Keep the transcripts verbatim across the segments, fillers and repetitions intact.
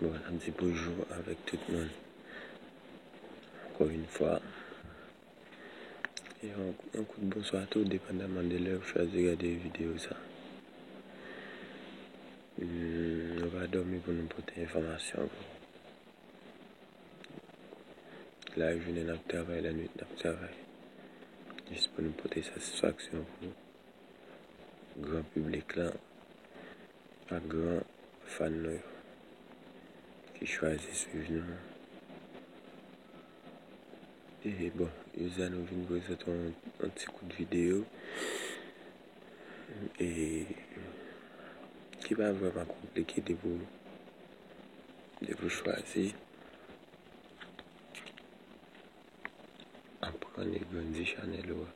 Bon, n ap di bonjou avèk tout moun. Ankò yon fwa, e yon, yon kout bonswa tou, depandaman de lè ou chwazi gade videyo sa. Hmm, nou pa dòmi pou nou pote enfòmasyon pou ou. Lajounen n ap travay, lannwit n ap travay. Jis pou nou pote satisfaksyon pou gran piblik lan ak gran fan nou yo ki chwazi swiv nou. E bon, jodi a nou vin prezante yon, yon ti kout videyo. E ki pa vrèman konplike depi w, depi w chwazi aprann e grandi chanèl ou a.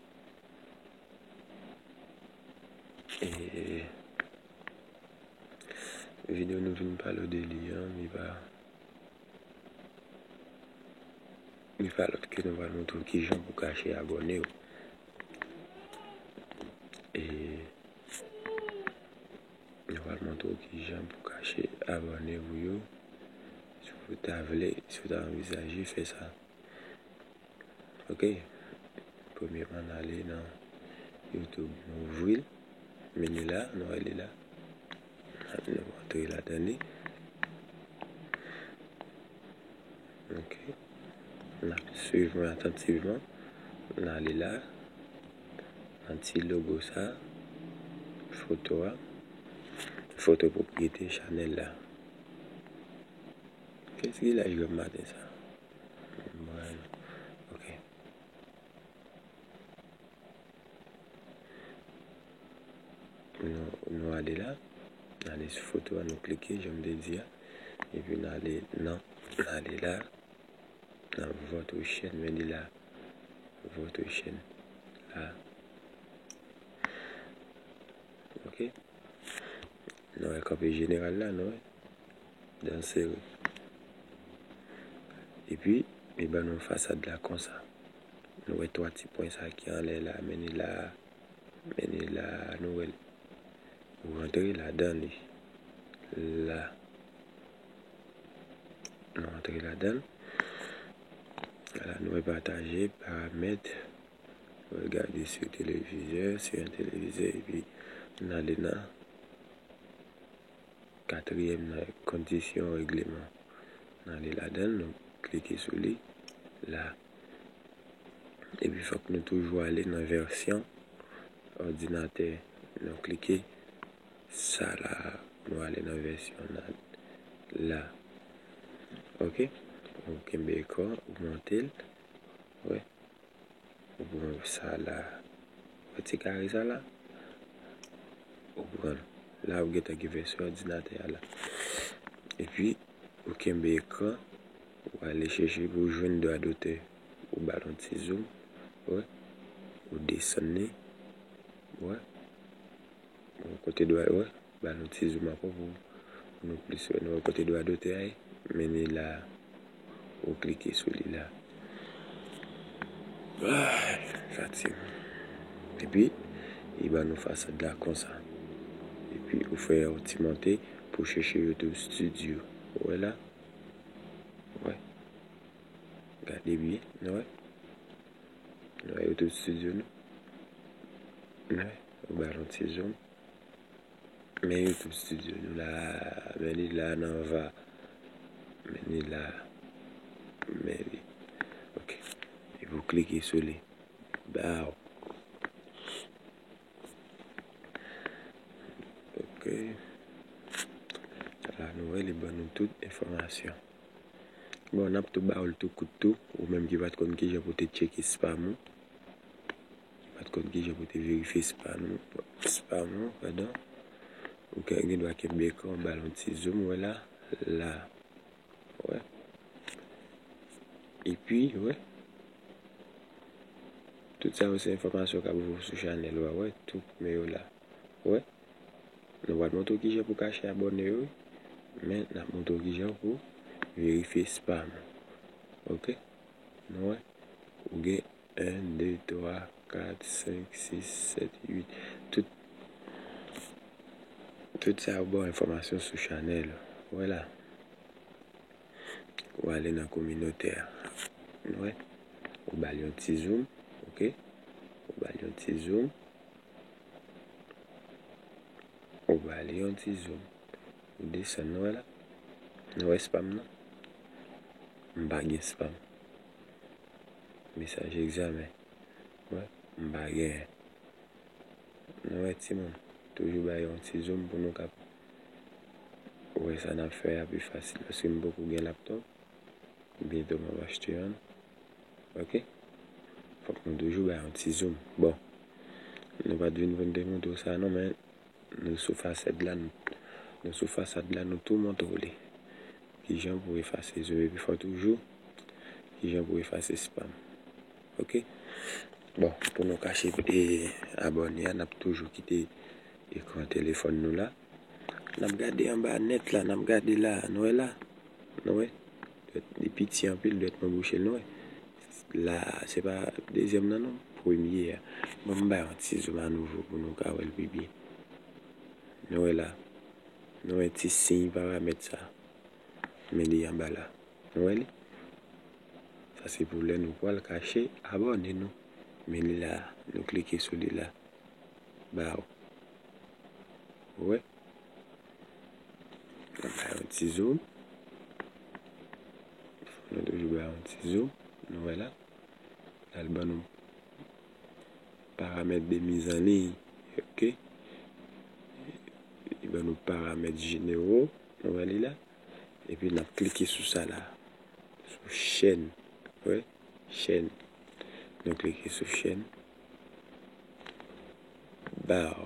E videyo nou vin pale w de li an, li pa, li pa lòt ke nou pral montre w kijan pou kache abòne w. E nou pral montre w kijan pou kache abòne w yo. Si w ta vle, si w ta anvizaje fè sa. Ok. Premyèman, n ale nan YouTube. Nou ouvri l. Men li la, nou wè li la. Nou antre ladan li. Ok. N ap swiv mwen atantivman. N ale la. Nan ti logo sa. Foto a. Foto pwopriyete chanèl la. Kiyès ki laj granm maten sa? Mwen. Ok. Nou, nou ale la. N ale sou foto a, nou klike, jan m te di a. Epi n ale nan, n ale la. Nan votre chaîne, men li la. Votre chaîne. La. Ok. Nou wè kanpe jeneral la, nou wè. Dan sere. Epi, li ban nou fasad la konsa. Nou wè twa ti pwen sa ki anlè la, men li la, men li la, nou wè l. Ou rantre ladan li. La. Nou rantre ladan l. La, nou wè pataje, paramèt. Regardez sur téléviseur, sur un téléviseur, epi n ale nan katriyèm nan, kondisyon regleman. N ale ladan l, nou klike sou li la. Epi fòk nou toujou ale nan vèsyon òdinatè. Nou klike sa la, nou ale nan vèsyon nan la. Ok? Ou kenbe ekran, ou monte l. Wè. Ou pran sa la. Wè ti kare sa la? Ou pran l. La ou gentan gen vèsyon òdinatè a la. Epi, ou kenbe ekran, ou ale chèche pou w jwenn dwa dotè. Ou ba l yon ti zoom, wè. Ou desann li, wè. Ou kote dwa, wè. Ba nou ti zoom ankò pou, pou nou plis wè. Nou wè kote dwa dotè a ye? Men li la. Ou klike sou li la. Ah, fatig. Epi, li ban nou fasad la konsa. Epi, ou fè yon ti monte pou chèche YouTube Studio. Ou wè la? Ou wè? Gade byen, nou wè? Nou wè YouTube Studio nou? Nou wè? Ou ba l yon ti zoom. Men YouTube Studio nou la, men li la nan va. Men li la. Men li. Ok. Epi w klike sou li. Baw. Ok. La nou wè li ban nou tout enfòmasyon. Bon, n ap tou ba w l tou kout tou. Ou menm ki pa t konn kijan pou te tcheke spam ou. Ki pa t konn kijan pou te verifye spam ou, spam ou, padon. Ou gen dwa kenbe ekran, ba l yon ti zoom, wè la, la. Wè. Epi, wè. Tout sa yo se enfòmasyon k ap voye sou chanèl ou a, wè. Tout men yo la. Wè. Nou pa t montre w kijan pou kache abòne yo, wi. Men, n ap montre w kijan pou verifye spam. Ok? Nou wè. Ou gen en, de, twa, kat, senk, sis, sèt, uit. Tout, tout sa yo ba w enfòmasyon sou chanèl. Wè la. Ou ale nan kominotè a. Nou wè? Ou ba l yon ti zoom, oke? Ou ba l yon ti zoom. Ou ba l yon ti zoom. Ou desann, nou wè la? Nou wè spam nan? M pa gen spam. Mesaj egzamen. Wè, m pa genyen. Nou wè timoun, toujou bay yon ti zoom pou nou kap wè sa n ap fè a pi fasil, paske m poko gen laptòp. Byento m ap achte yonn. Oke? Fòk nou toujou bay yon ti zoom. Bon, nou pa t vin pou n te montre w sa non, men nou sou fasad la, nou, nou sou fasad la, nou tou montre w li. Kijan pou efase zoom epi fò toujou, kijan pou efase spam. Oke? Bon, pou nou kache, e, abòne a, n ap toujou kite ekran telefòn nou la. N ap gade anba nèt la, n ap gade la, nou wè la? Nou wè? Dwèt li piti anpil, dwèt mwen bouche l, nou wè? La, se pa dezyèm nan non, premye a. Bon, m bay yon ti zoom a nouvo pou nou ka wè l pi byen. Nou wè la? Nou wè ti siy paramèt sa? Men li anba la. Nou wè li? Sa se pou lè nou pral kache abòne nou. Men li la, nou klike sou li la. Baw. Ou wè? Anba yon ti zoom. Nou toujou ba yon ti zoom. Nou wè la? L al ban nou paramèt de mizanliy. Oke? Li ban nou paramèt jenero. Nou wè li la? Epi n ap klike sou sa la. Sou chèn. Wè? Chèn. Nou klike sou chèn. Baw.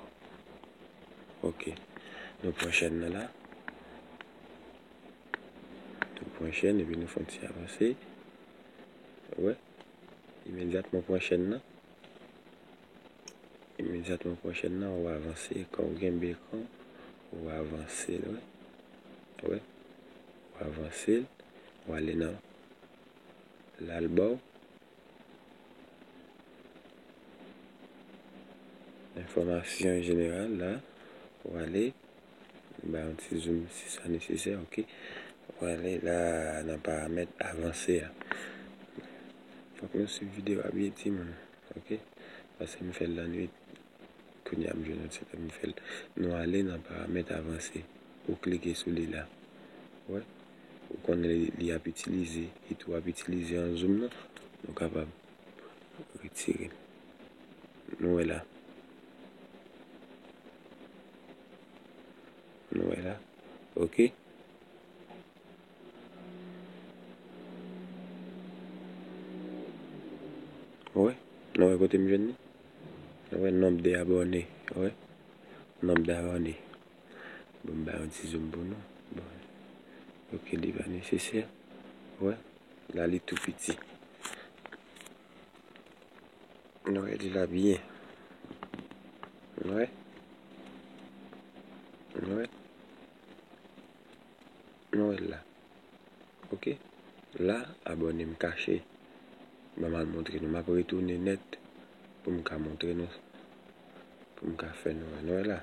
Oke. Nou pran chèn nan la. Nou pran chèn epi nou fè yon ti avanse. Wè. Imedyatman pran chèn nan. Imedyatman pran chèn nan, ou avanse. Kan ou kenbe ekran, ou avanse l, wè. Wè. Ou avanse l. Ou ale nan l al ba w. Enfòmasyon jeneral la, ou ale, ba yon ti zoom si sa nesesè, oke. Ou ale la nan paramèt avanse a. Fòk nou swiv videyo a byen timoun, oke. Paske m fè l lannwit. Kounye a m jwenn yon ti tan m fè l. Nou ale nan paramèt avanse. Ou klike sou li la. Wè. Ou konnen li, li ap itilize, li tou ap itilize an zoom nan. Nou kapab retire l. Nou wè la. Nou wè la. Oke. Ou wè? Nou wè kote m jwenn li? Nou wè nonb de abòne. Ou wè? Nonb de abòne. Bon, m ba yon ti zoom pou nou. Bon. Oke, li pa nesesè. Ou wè? La, li tou piti. Nou wè li la byen. Nou wè? Nou wè? Nou wè l la. Oke? La, abòne m kache. Ban m al montre nou. M ap retounen nèt pou m ka montre nou. Pou m ka fè nou wè. Nou wè la?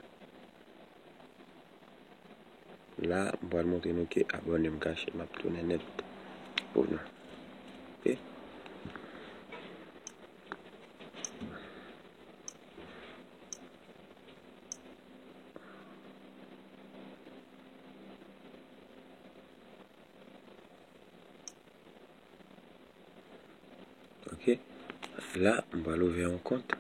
La, m pral montre nou ke abòne m kache. M ap tounen nèt pou nou. Oke? Oke. La, m pral ouvè yon kont.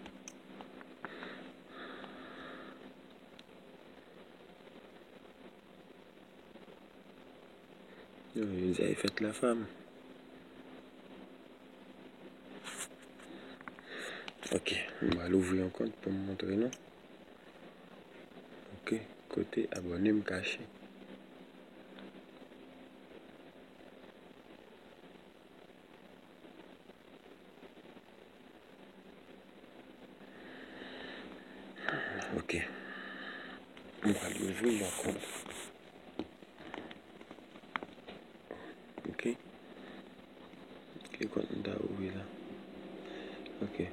Yo, jodi a e fèt la fanm. Oke, m pral ouvri yon kont pou m montre nou. Oke, kote abòne m kache. Oke. M pral ouvri l ankò. Oke. Ki kont m ta ouvri la? Oke.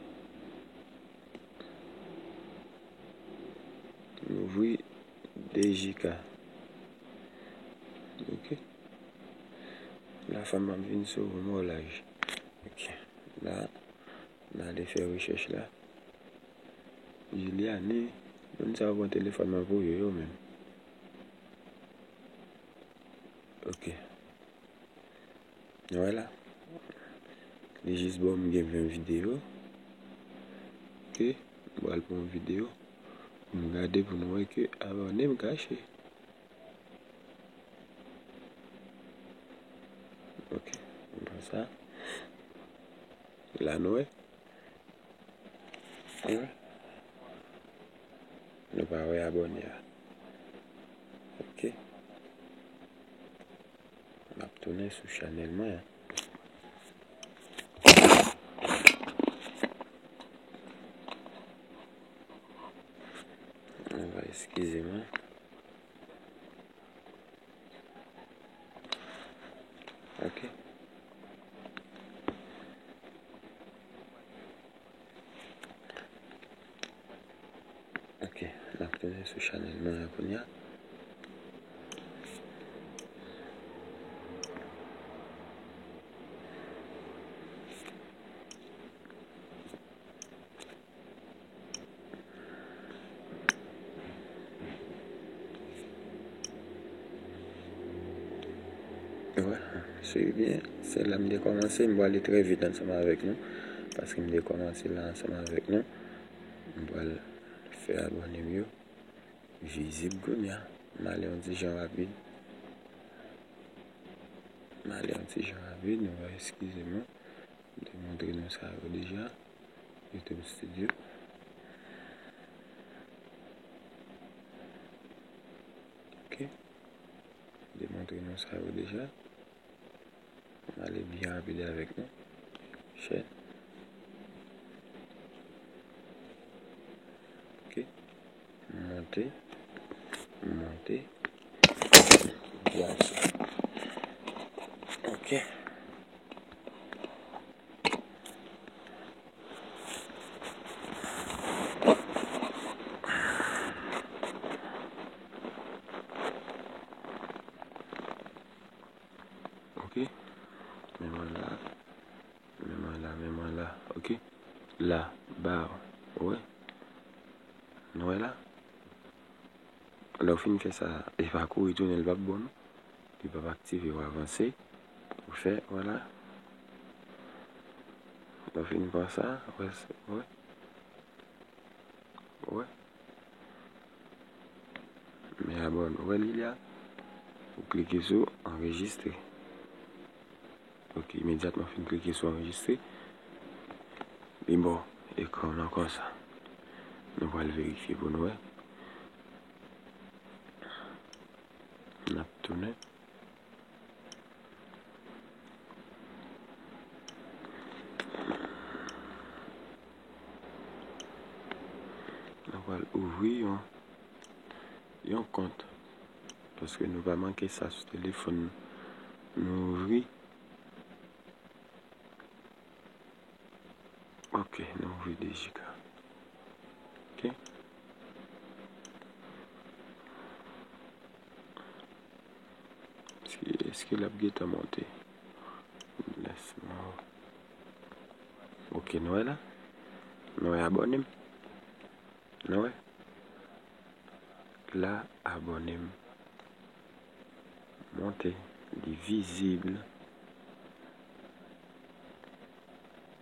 M ouvri D J K. Oke. La, Fanm ap vin sou ou, mwen laj. Ok. La, n ale fè rechèch la. Juliane, moun sa yo pran telefòn mwen pou yo, yo menm. Ok. Nou wè la. Li jis ba m gen ven videyo. Ok. M pral pran yon videyo. M gade pou nou wè ke abòne m kache. Ok. M pran sa. La nou wè. Nou pa wè abòne a. Ok. M ap tounen sou chanèl mwen an. Anba, eskize mwen. Ok. Ok, n ap tounen sou chanèl mwen an kounye a. Wè, swiv byen. Se la m te kòmanse, m pral ale trè vit ansanm avèk nou, paske m te kòmanse la ansanm avèk nou. M pral fè abòne m yo vizib kounye a. M ale yon ti jan rapid. M ale yon ti jan rapid, nou va eskize mwen. M te montre nou sa yo deja. YouTube Studio. Ok. M te montre nou sa yo deja. M ale byen rapid avèk nou. Chèn. Ok. Monte. Monte. Byen. Ok. Ok. Men mwen la. Men mwen la, men mwen la. Ok. La, ba, ou wè. Nou wè la. Lè w fin fè sa, li pa kouri tounen, li p ap bon, non. Li p ap aktive, w avanse. Ou fè, vwala. Lè w fin pran sa, ou wè, ou wè. Ou wè. Men abòne, ou wè li la. Ou klike sou anrejistre. Ok, imedyatman fin klike sou anrejistre, li ba w ekran w lan konsa. Nou pral verifye pou nou wè. N ap tounen. Nou pral ouvri yon, yon kont. Paske nou pa manke sa sou telefòn nou. Nou ouvri. Ok, nou ouvri de jika. Ok. Èske, èske l ap gentan monte? Lès mwen wè. Ok, nou wè la? Nou wè abòne m? Nou wè? La, abòne m. Monte, li vizib.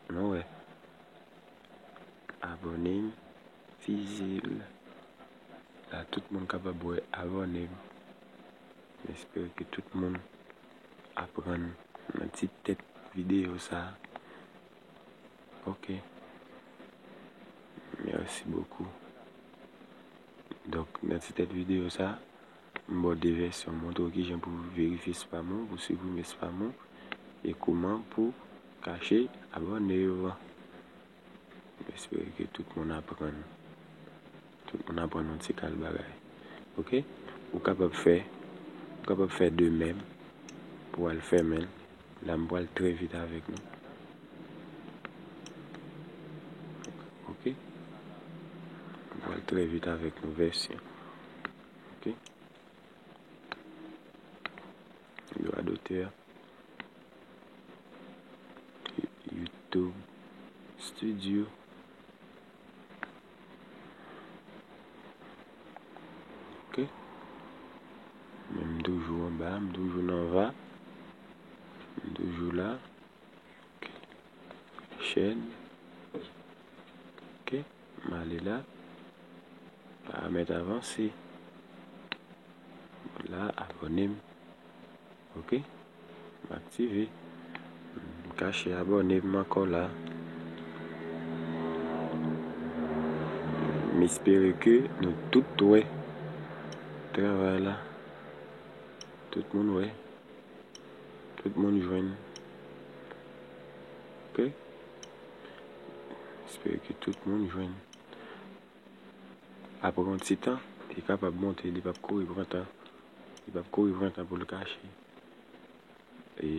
Nou wè. Abòne m, vizib. La, tout moun kapab wè abòne m. M espere ke tout moun aprann nan ti tèt videyo sa a. Ok. Merci beaucoup. Donk, nan ti tèt videyo sa, m ba w de vèsyon. M montre w kijan pou verifye spam ou, pou siprime spam ou, e kouman pou kache abòne yo. M espere ke tout moun aprann. Tout moun aprann yon ti kal bagay. Ok? Ou kapab fè, ou kapab fè de menm pou w al fèmen l. La, m pral trè vit avèk nou. Ok? M pral trè vit avèk nou, vèsyon. Ok? Dwa dotè. YouTube Studio. Ok. Men m toujou anba, m toujou nan va. M toujou la. Ok. Chèn. Ok. M ale la. Paramèt avanse. La, abòne m. Ok. M aktive. M kache abòne m ankò la. M espere ke nou tout wè travay la. Tout moun wè. Tout moun jwenn. Ok. M espere ke tout moun jwenn. Apre yon ti tan, li kapab monte, li p ap kouri pran tan. Li p ap kouri pran tan pou l kache. E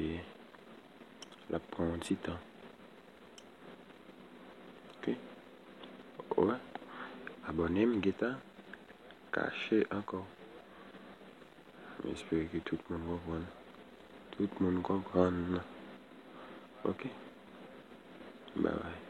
l ap pran yon ti tan. Ok. Wè. Abòne m, gentan kache ankò. M espere ke tout moun konprann. Tout moun konprann. Ok. Bye bye.